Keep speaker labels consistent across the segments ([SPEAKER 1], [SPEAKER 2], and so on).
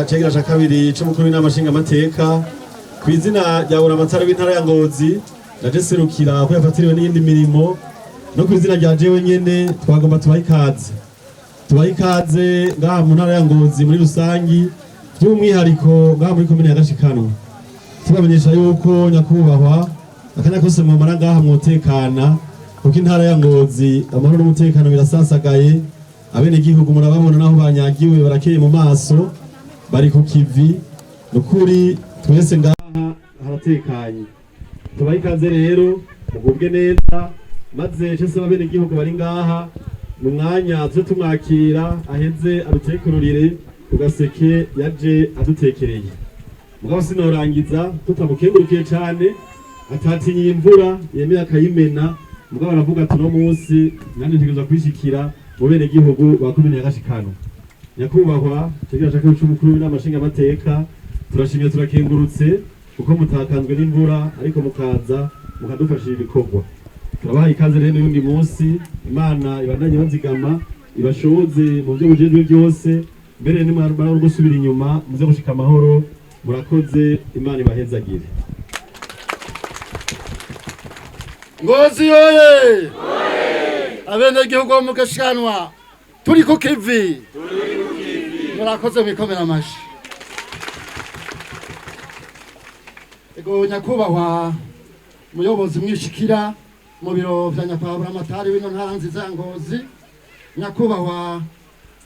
[SPEAKER 1] Cegera ca kabiri c'umukuru w'inama nshingamateka, ku izina rya Buramatari w'intara ya Ngozi naje serukira ko yafatiriwe n'iyindi mirimo, no ku izina rya jewe nyene, twagomba tubahe ikaze, tubahe ikaze ngaha mu ntara ya Ngozi muri rusangi, by'umwihariko ngaha muri komine ya Gashikanwa. Tubamenyesha yuko, nyakubahwa, akanya kose mwomara ngaha mwotekana, kuko intara ya Ngozi amahoro n'umutekano birasasagaye. Abenegihugu murababona, naho banyagiwe barakeye mu maso, bari ku kivi. Nukuri twese ngaha haratekanye. Tubahe ikaze rero, mugubwe neza. Maze cese abenegihugu bari ngaha, mu mwanya tuze tumwakira, aheze adutekururire ku gaseke yaje adutekereye. Mugabo sinorangiza tutamukengurukiye cane, atatinye imvura, yemeye akayimena. Mugabo aravuga ati: "Uno munsi nanjye ntegerezwa kwishikira mu bene gihugu ba komine ya Gashikanwa." Nyakubahwa Cegera ca kabiri c'umukuru w'inama nshingamateka, turashimye, turakengurutse kuko mutakanzwe n'imvura, ariko mukaza mukadufashira ibikorwa. Turabaha ikaze rero n'uyundi munsi. Imana ibandanye bazigama, ibashoboze mu byo mujejwe byose, mbere nimwamara gusubira inyuma muze gushika amahoro. Murakoze, Imana ibahezagire.
[SPEAKER 2] Ngozi yoye! Abenegihugu bo mu Gashikanwa, turi ku kivi, murakoze, mwikomera amashi. Ego, nyakubahwa muyobozi mwishikira mu biro vya nyakubahwa Buramatari w'ino ntara nziza ya Ngozi, nyakubahwa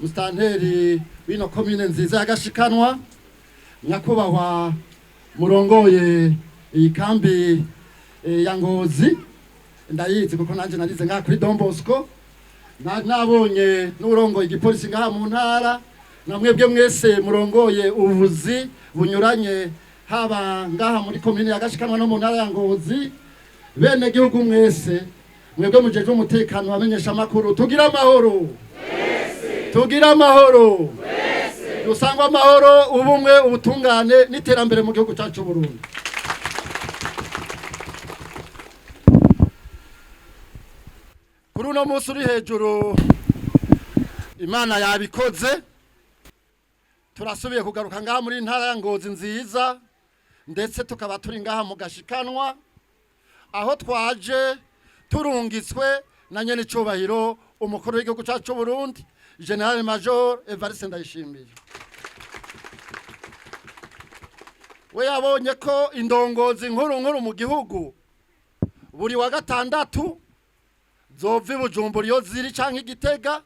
[SPEAKER 2] musitanteri w'ino komine nziza ya Gashikanwa, nyakubahwa murongoye iyi kambi ya Ngozi, ndayizi kuko nanjye narize ngaha kuri Don Bosco, nabonye n'urongoye igipolisi ngaha mu ntara, na mwebwe mwese murongoye ubuvuzi bunyuranye, haba ngaha muri komine ya Gashikanwa no mu ntara ya Ngozi, bene gihugu mwese, mwebwe mujejwe umutekano, bamenyesha amakuru, tugira amahoro, tugira amahoro, dusangwa amahoro, ubumwe, ubutungane n'iterambere mu gihugu cyacu Burundi. Kuri uno munsi uri hejuru, Imana yabikoze, turasubiye kugaruka ngaha muri ntara ya Ngozi nziza, ndetse tukaba turi ngaha mu Gashikanwa, aho twaje turungitswe na nyene icubahiro umukuru w'igihugu cyacu Burundi, General Major Evariste Ndayishimiye. We yabonye ko indongozi nkuru nkuru mu gihugu buri wa gatandatu zova i Bujumbura iyo ziri canke Igitega,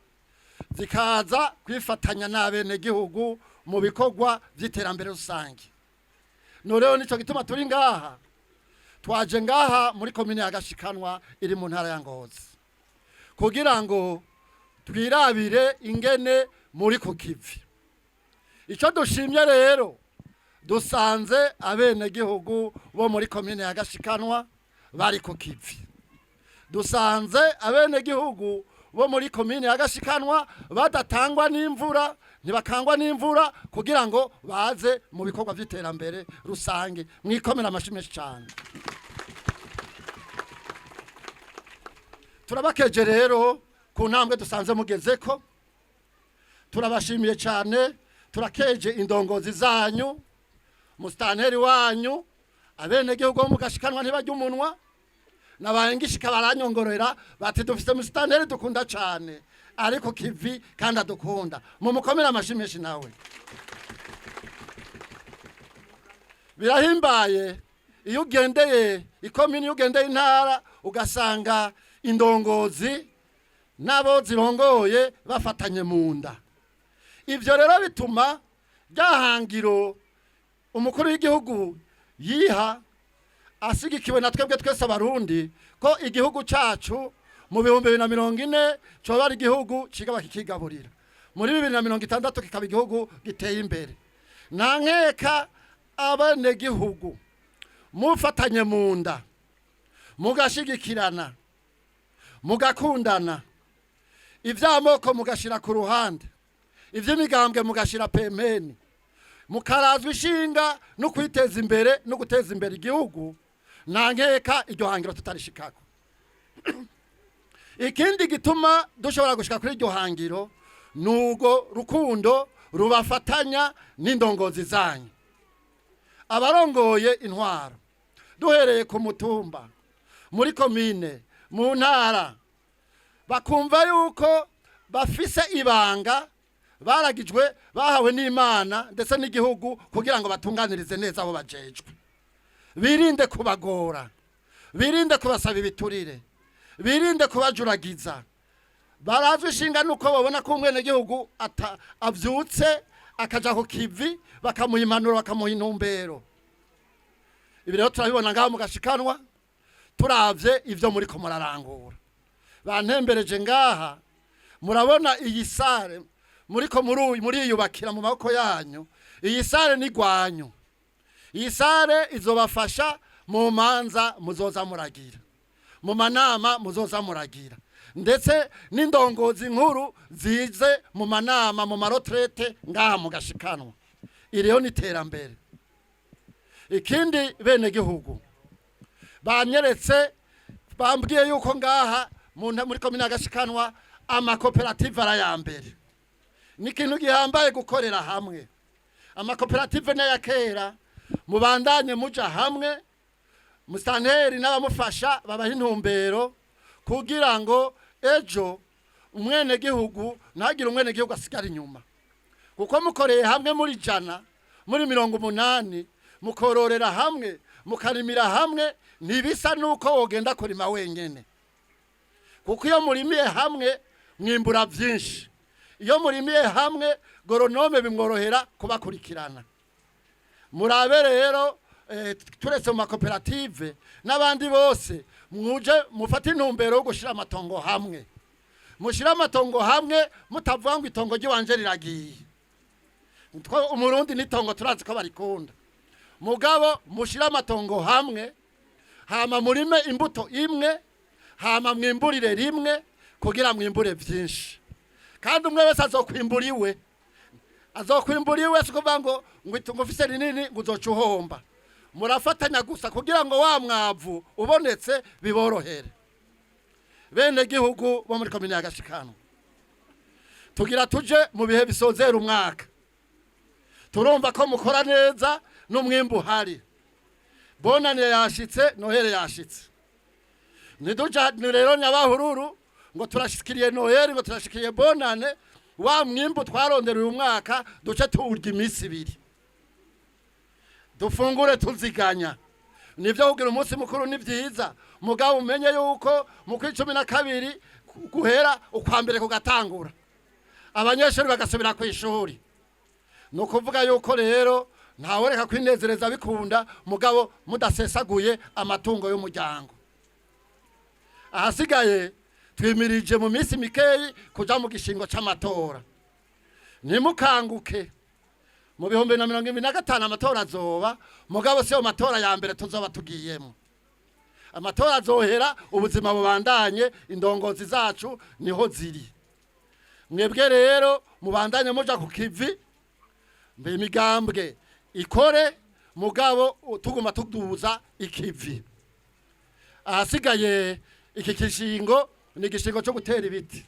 [SPEAKER 2] zikaza kwifatanya n'abenegihugu mu bikorwa vy'iterambere rusange. Noneho nico gituma turi ngaha, twaje ngaha muri komine ya Gashikanwa iri mu ntara ya Ngozi, kugira ngo twirabire ingene muri ku kivi. Ico dushimye rero, dusanze abenegihugu bo muri komine ya Gashikanwa bari ku kivi, dusanze abenegihugu bo muri komine ya Gashikanwa badatangwa n'imvura, ntibakangwa n'imvura kugira ngo baze mu bikorwa by'iterambere rusange. Mwikomera amashi menshi cyane. Turabakeje rero ku ntambwe dusanze mugezeko, turabashimiye cyane. Turakeje indongozi zanyu, musitanteri wanyu. Abenegihugu bo mu Gashikanwa ntibajya umunwa, nabaye ngishika baranyongorera bati: "Dufite musitanteri dukunda cyane, ariko kivi kandi adukunda." Mumukomere amashi menshi nawe. Birahimbaye iyo ugendeye ikomini, iyo ugendeye intara, ugasanga indongozi n'abo zirongoye bafatanye mu nda. Ibyo rero bituma ryahangiro umukuru w'igihugu yiha, asigikiwe na twebwe twese Abarundi, ko igihugu cyacu mu 2040 coba ari igihugu cigaba kikigaburira, muri 2060 kikaba igihugu giteye imbere. Nta nkeka, abenegihugu mufatanye mu nda, mugashigikirana, mugakundana, ivy'amoko mugashira ku ruhande, ivy'imigambwe mugashira pembeni, mukarazwa ishinga no kwiteza imbere no guteza imbere igihugu, nta nkeka iryo hangiro tutarishikako. Ikindi gituma dushobora gushika kuri iryo hangiro ni urwo rukundo. Rubafatanya n'indongozi zanyu. Abarongoye intwaro, duhereye ku mutumba, muri komine, mu ntara, bakumva yuko bafise ibanga baragijwe, bahawe n'Imana ndetse n'igihugu, kugira ngo batunganirize neza abo bajejwe. Birinde kubagora, birinde kubasaba ibiturire, birinde kubajuragiza. Barazwi ishinga nuko babona ko umwenegihugu avyutse akaja ku kivi, bakamuha impanuro, bakamuha intumbero. Ibi rero turabibona ngaho mu Gashikanwa. Turavye ivyo muriko murarangura, bantembereje ngaha, murabona iyi salle muriko muriyubakira mu maboko yanyu. Iyi salle ni gwanyu. Iyi salle izobafasha mu manza muzoza muragira, mu manama muzoza muragira, ndetse n'indongozi nkuru zize mu manama, mu ma retraites ngaha mu Gashikanwa. Iriho n'iterambere. Ikindi, bene gihugu, banyeretse, bambwiye yuko ngaha muri komine ya Gashikanwa amakoperative arayambere. Ni ikintu gihambaye gukorera hamwe. Amakoperative n'aya kera, mubandanye muja hamwe. Musitanteri n'abamufasha babaha intumbero kugira ngo ejo umwenegihugu ntagire umwenegihugu asigara inyuma, kuko mukoreye hamwe muri 100, muri 80, mukororera hamwe, mukarimira hamwe, ntibisa nuko wogenda kurima wenyene, kuko iyo murimiye hamwe mwimbura byinshi. Iyo murimiye hamwe, agronome bimworohera kubakurikirana. Murabe rero, turetse mu makoperative n'abandi bose, mwuje mufate intumbero yo gushyira amatongo hamwe. Mushyire amatongo hamwe, mutavuga ngo itongo ry'iwanje riragiye. Umurundi n'itongo turazi ko barikunda. Mugabo mushyire amatongo hamwe, hama murime imbuto imwe, hama mwimburire rimwe kugira mwimbure byinshi. Kandi umwe wese azokwimbura iwe, azokwimbura iwe. Si ukuvuga ngo itungo ufise rinini ngo uzoca uhomba. Murafatanya gusa kugira ngo wa mwavu ubonetse biborohere. Bene gihugu bo muri komine ya Gashikano, tugira tuje mu bihe bisozera umwaka. Turumva ko mukora neza n'umwimbu uhari. Bonane yashitse, Noheli yashitse. Niduja ni rero nyabahururu ngo turashikiriye Noheli, ngo turashikiriye Bonane, wa mwimbu twarondera uyu mwaka duce tuwurya iminsi 2. Dufungure tuziganya. Nivyo, kugira umunsi mukuru ni vyiza, mugabo umenye yuko mu kwa 12 guhera, ukwa mbere kugatangura, abanyeshuri bagasubira ku ishuri. Ni ukuvuga yuko rero ntaworeka kwinezereza bikunda, mugabo mudasesaguye amatungo y'umuryango. Ahasigaye, twimirije mu minsi mikeyi kuja mu gishingo c'amatora. Ntimukanguke, mu 2025 amatora azoba, mugabo siyo matora ya mbere tuzoba tugiyemo. Amatora azohera, ubuzima bubandanye. Indongozi zacu niho ziri. Mwebwe rero mubandanye muja ku kivi, mbe imigambwe ikore, mugabo tuguma tuduza ikivi. Ahasigaye, iki kishingo ni igishingo cyo gutera ibiti.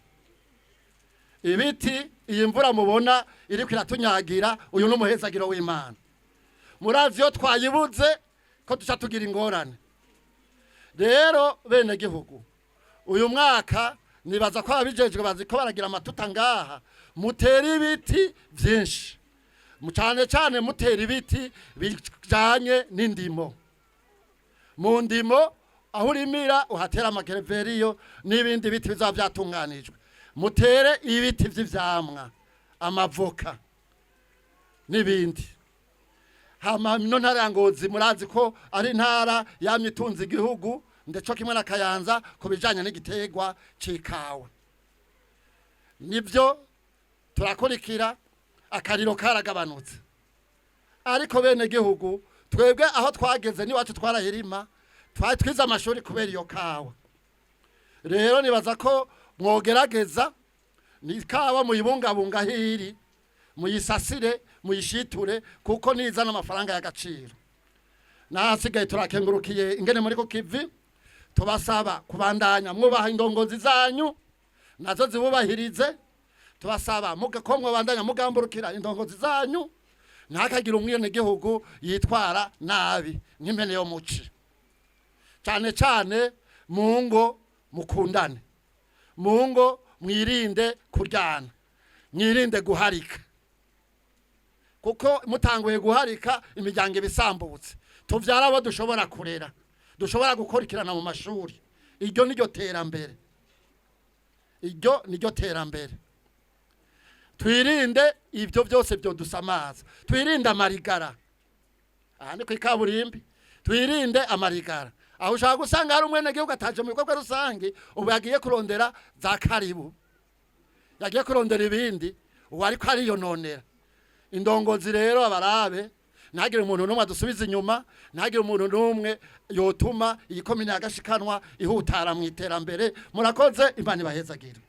[SPEAKER 2] Ibiti, iyi mvura mubona iriko iratunyagira, uyu ni umuhezagiro w'Imana. Murazi iyo twayibuze ko duca tugira ingorane. Rero bene gihugu, uyu mwaka nibaza ko ababijejwe bazi ko baragira amatuta ngaha. Mutera ibiti vyinshi, cane cane mutera ibiti bijanye n'indimo. Mu ndimo aho urimira uhatera amagereveriyo n'ibindi biti bizaba vyatunganijwe. Mutere ibiti vy'ivyamwa, amavoka n'ibindi. Hama ino ntara ya Ngozi murazi ko ari intara yamye itunze igihugu, ndetse kimwe na Kayanza, ku bijanye n'igiterwa c'ikawa. Nibyo, turakurikira, akariro karagabanutse. Ariko bene gihugu, twebwe aho twageze n'iwacu twarahirima, twari twize amashuri kubera iyo kawa. Rero nibaza ko mwogerageza ni kawa muyibungabunga hiri, muyisasire, muyishiture, kuko nizana amafaranga y'agaciro. Nahasigaye, turakengurukiye ingene muri ku kivi. Tubasaba kubandanya mwubaha indongozi zanyu, nazo zibubahirize. Tubasaba ko mwobandanya mugamburukira indongozi zanyu, ntihakagire umwenegihugu yitwara nabi nk'impene yo muci. Cyane cyane mu ngo mukundane, mu ngo mwirinde kuryana, mwirinde guharika, kuko mutanguye guharika imiryango ibisambutse. Tuvyara abo dushobora kurera, dushobora gukurikirana mu mashuri. Iryo niryo terambere, iryo niryo terambere. Twirinde ibyo byose byodusamaza, twirinde amarigara. Aha ni ku ikaburimbi, twirinde amarigara. Aho ushaka gusanga hari umwenegihugu ataje mu bikorwa rusange, ubu yagiye kurondera za karibu, yagiye kurondera ibindi, ubu ariko ariyononera. Indongozi rero abarabe, ntagire umuntu n'umwe adusubiza inyuma, ntagire umuntu n'umwe yotuma iyi komine ya Gashikanwa ihutara mu iterambere. Murakoze, Imana ibahezagire.